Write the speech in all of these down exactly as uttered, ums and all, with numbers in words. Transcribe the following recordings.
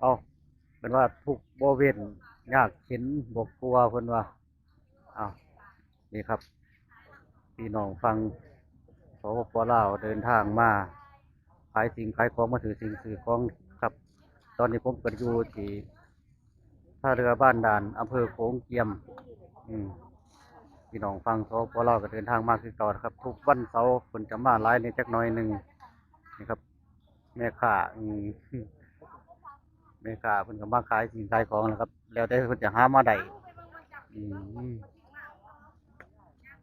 เอาเป็นว่าทุกข์บ่เว้น ยากเข็ญบ่กลัว เพิ่นว่า อ้าว นี่ครับ พี่น้องฝั่ง สปป.ลาว เดินทางมา ขายสิ่งขายของ มาซื้อสิ่งซื้อของครับ ตอนนี้ผมก็อยู่ที่ท่าเรือบ้านด่าน อำเภอโขงเจียม อืม พี่น้องฝั่ง สปป.ลาว ก็เดินทางมาคือเก่านะครับ ทุกวันเสาร์เพิ่นจะมาหลายแหน่จักหน่อยหนึ่ง นี่ครับ แม่ค้า อืม แม่ค้าเพิ่นก็มาขายสิ่งขายของนะครับ แล้วแต่เพิ่นจะหามาได้ อืม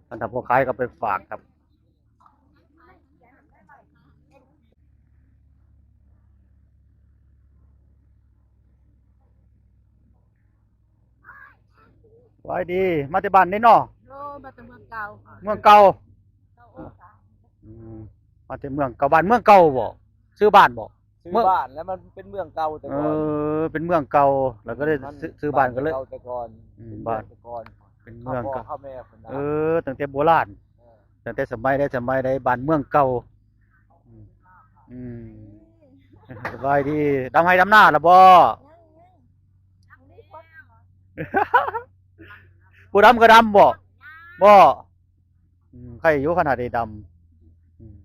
คันถ้าบ่ขายก็ไปฝากครับ สบายดี มาแต่บ้านใดน้อ โอ้ มาแต่เมืองเก่า เมืองเก่า เก่าองศา อืม มาแต่เมืองเก่า บ้านเมืองเก่าบ่ ชื่อบ้านบ่ ชื่อ เมือง บ้านแล้วมันเป็นเมืองเก่าแต่ เอ ก่อน อ เป็นเมืองเก่า แล้วก็เลย มัน ชื่อ ชื่อบ้านก็เลย บ้านเก่าแต่ก่อน อืม เป็นเมือง บ้าน แต่ก่อน เป็นเมืองเก่า ข้าพ่อข้าแม่คนนั้น เออ ตั้งแต่โบราณ เออ ตั้งแต่สมัยใดสมัยใด บ้านเมืองเก่า อืม อืม สบายดี ดำไฮ่ดำนาล่ะบ่ ผู้ดำก็ดำบ่ บ่ อืม ใครอยู่ขนาดได้ดำ อืม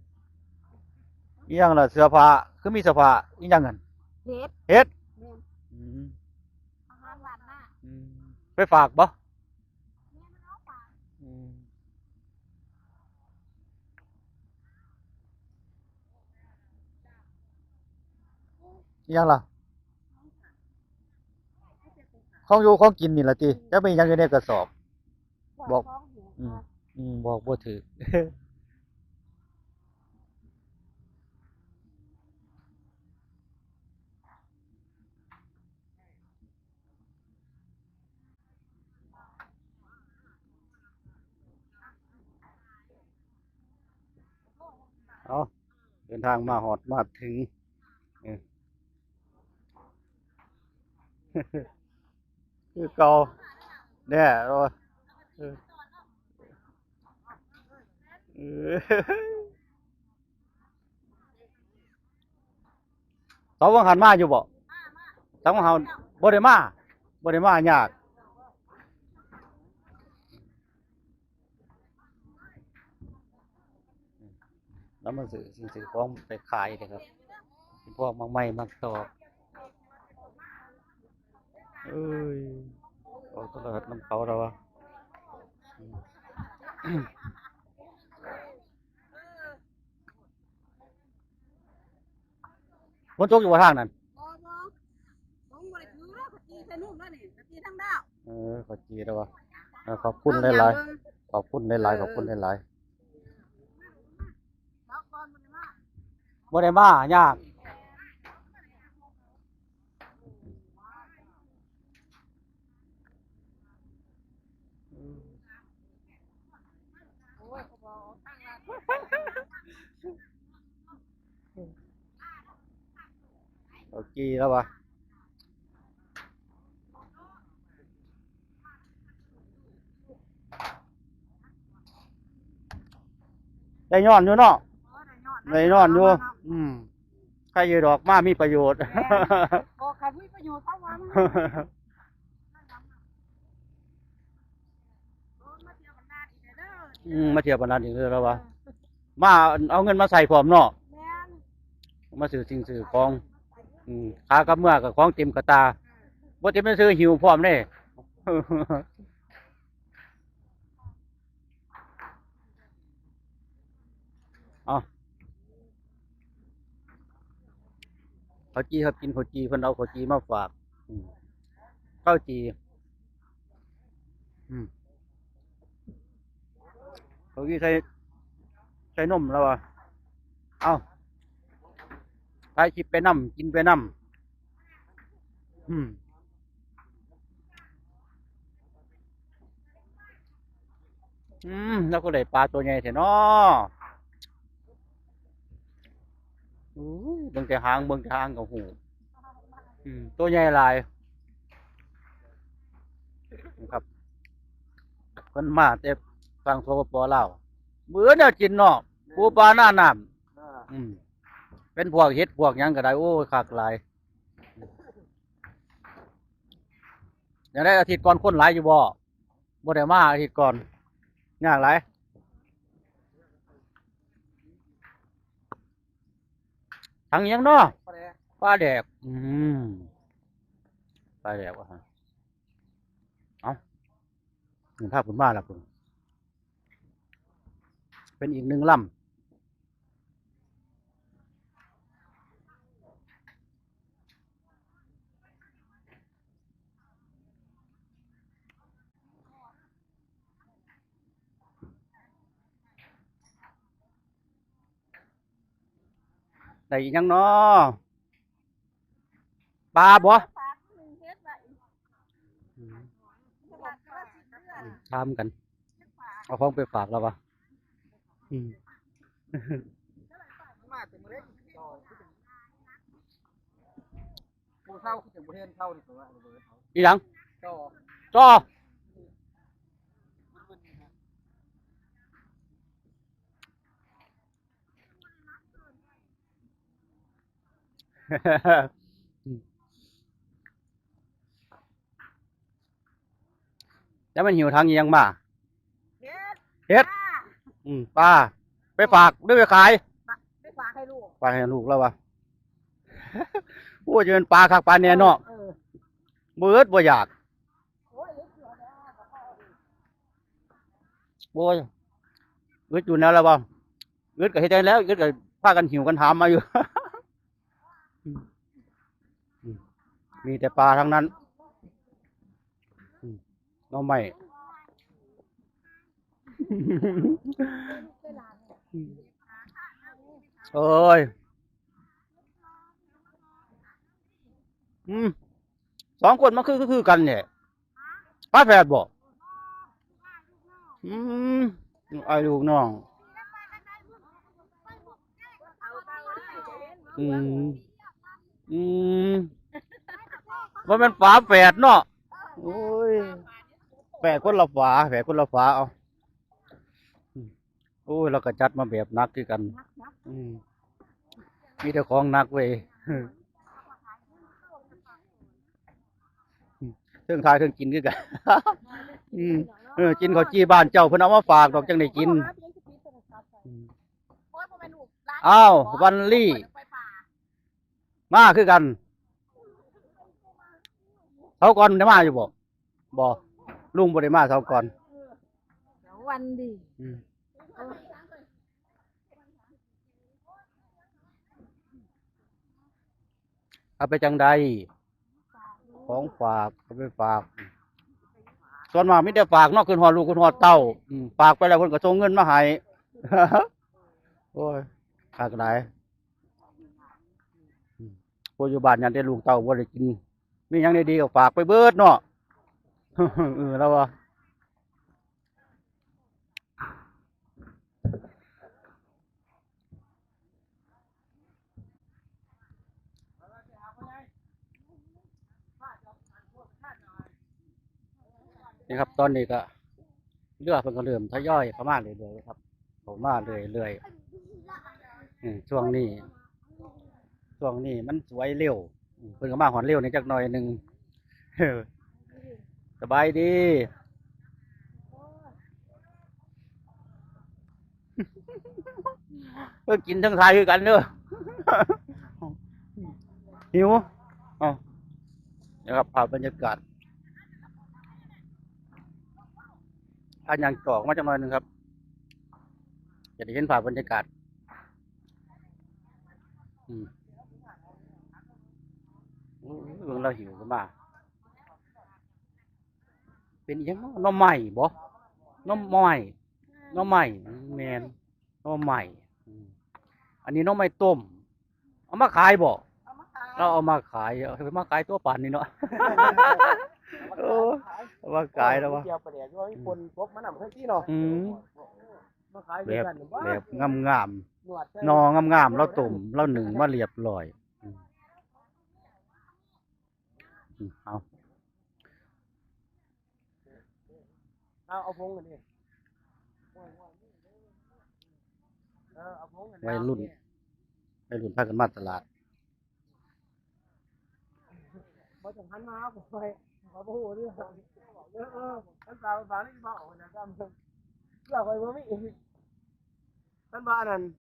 อีหยังล่ะ เสื้อผ้า คือมีเสื้อผ้า อีหยังหั่น เฮ็ด เฮ็ด แม่น อืม อาหารบ้านนา อืม ไปฝากบ่ แม่น มันเอาฝาก อืม อีหยังล่ะ ของอยู่ของกินนี่ล่ะติ จักเป็นหยังอยู่ในกระสอบ บอก อืม อืม บอกบ่ถืก เอา เดินทางมาฮอดมาถึง เออ คือเก่า แน่ เออ เออ เออ เสาร์วังหันมาอยู่บ่ เสาร์วังหันบ่ได้มา บ่ได้มายาก แล้วมาซื้อสิ่งซื้อของไปขายเลยครับ พวกหมากไม้หมากตอก เอ้ย เอาโทรศัพท์นำเขาแล้ววะ ฝนตกอยู่บ่ทางนั้น บ่ บ่ ผมบ่ได้ถือแล้ว เขาจีใส่นุ่มแล้วนี่ เขาจีทั้งดาว เออ เขาจีแล้ววะ เออ ขอบคุณหลายๆ ขอบคุณหลายๆ เออ ขอบคุณหลายๆ บ่ได้มายาก โอ้ย เขาบอกออกทางลัด เขาจีแล้ววะ ได้ย้อนอยู่เนาะ ได้ย้อนอยู่ อืม ใครอยู่ดอกมามีประโยชน์ แม่น บอกคันมีประโยชน์ เพราะว่ามัน อืม มาเที่ยวบ้านนาอีกแล้ววะ มาเอาเงินมาใส่พร้อมเนาะ แม่น มาซื้อสิ่งซื้อของ อืม ขากลับเมือกับของเต็มกระตา บ่เต็มไปซื้อหิวพร้อมเด้ เอา ข้าวจี่ครับ กินข้าวจี่ เพิ่นเอาข้าวจี่มาฝาก อืม ข้าวจี่ อืม ข้าวจี่ใส่ ใส่นมแล้ววะ เอา ถ่ายคลิปไปนำ กินไปนำ อืม อืม แล้วก็ได้ปลาตัวใหญ่แท้น้อ อู้ย เบิ่งแต่หาง เบิ่งแต่หางก็ฮู้ อืม ตัวใหญ่หลาย นะครับ เพิ่นมาแต่ฝั่ง สปป.ลาว เบื่อแนวกินเนาะ ปูปลาหน้าน้ำ อ่า อืม เป็นพวกเห็ดพวกหยังก็ได้ โอ้ย คักหลาย จั่งใด๋ อาทิตย์ก่อนคนหลายอยู่บ่ บ่ได้มาอาทิตย์ก่อน ยากหลาย ถังหยังเนาะ ปลาแดก ปลาแดก อืม ปลาแดกว่ะ เอ้า นี่พาเพิ่นมาแล้วเพิ่น เป็นอีกหนึ่งลำ ได้อีหยังน้อ ปลาบ่ อืม ถามกัน เอาของไปฝากแล้ววะ อืม มาแต่มื้อใด๋ ผู้เฒ่าคือจั่งบ่เห็นเฒ่านี่ ตัวว่าบ่เห็นเฒ่า อีหยัง จ้อ จ้อ แล้วมันหิ้วถังอีหยังมา เห็ด เห็ด ปลา อืม ปลา ไปฝากหรือไปขาย ไปฝากให้ลูก ฝากให้ลูกแล้ววะ โอ้ย จะเป็นปลาคักปลาแน่เนาะ เออ บ่อึดบ่อยาก โอ้ย อึดอยู่แล้วล่ะบ่ อึดก็เฮ็ดจั่งใด๋แล้ว อึดก็พากันหิ้วกันหามมาอยู่ อืม อืม มีแต่ปลาทั้งนั้น อืม หน่อไม้ อืม โอ้ย อืม สองคนมันคือ คือ คือกันเนี่ย ฝาแฝดบ่ อืม อ้ายลูกน้อง อืม อืม บ่แม่นฝาแฝดเนาะ โอ้ย แฝดคนละฝา แฝดคนละฝา เอา อืม โอ้ย เราก็จัดมาแบบหนักคือกัน หนักๆ อืม มีแต่ของหนักเว้ย เทิงทายเทิงกินคือกัน อืม เออ กินข้าวจี่บ้านเจ้าเพิ่นเอามาฝากดอกจั่งได้กิน อืม อ้าว วันลี่ มาคือกัน เสาร์ก่อนได้มาอยู่บ่ บ่ ลุงบ่ได้มาเสาร์ก่อน วันดี อืม เอาไปจั่งใด๋ ของฝาก เอาไปฝาก ส่วนมากมีแต่ฝากเนาะ ขึ้นฮอดลูกขึ้นฮอดเต้า อืม ฝากไปแล้วเพิ่นก็ส่งเงินมาให้ โอ้ย คักหลาย อืม ผู้อยู่บ้านยันแต่ลูกเต้าบ่ได้กิน มีหยังดีๆก็ฝากไปเบิดเนาะ เออ แล้วว่า นี่ครับ ตอนนี้ก็ เรือเพิ่นก็เริ่มทยอยเข้ามาเรื่อยๆครับ เข้ามาเรื่อยๆ อืม ช่วงนี้ ช่วงนี้มันสวยเร็ว อืม เพิ่นก็มาฮอดเร็วนี่จักหน่อยหนึ่ง เออ สบายดี เออ กินทั้งทายคือกันเด้อ หิว เอา นะครับ ภาพบรรยากาศ อันยังจอกมาจักหน่อยหนึ่งครับ จะได้เห็นภาพบรรยากาศ อืม โอ้ย เบิ่งเราหิวขึ้นมา เป็นอีหยังเนาะ หน่อไม้บ่ หน่อไม้ หน่อไม้ แม่น หน่อไม้ อืม อันนี้หน่อไม้ต้ม เอามาขายบ่ เอามาขาย เราเอามาขาย เอามาขายตัวปานนี้เนาะ เอามาขาย โอ้ เอามาขายแล้ววะ เจียวปลาแดกด้วย อืม คนพบมานำเครื่องที่เนาะ อืม มาขาย แบบ คือกันบ่ แบบงามๆ หนวดใส่ หน่องามๆ เราต้ม เรานึ่งมาเรียบร้อย อืม อืม เอา เอา เอาผงกันดิ เออ เอาผงกัน วัยรุ่น วัยรุ่นพากันมาตลาด บ่ต้องหันมาหาผมเลย เขาบ่ฮู้เด้อ เออ เออ คันสาวบางนี่บ่ออกนะ ซ้ำ เพื่อข่อยบ่มี คันว่าอันนั้น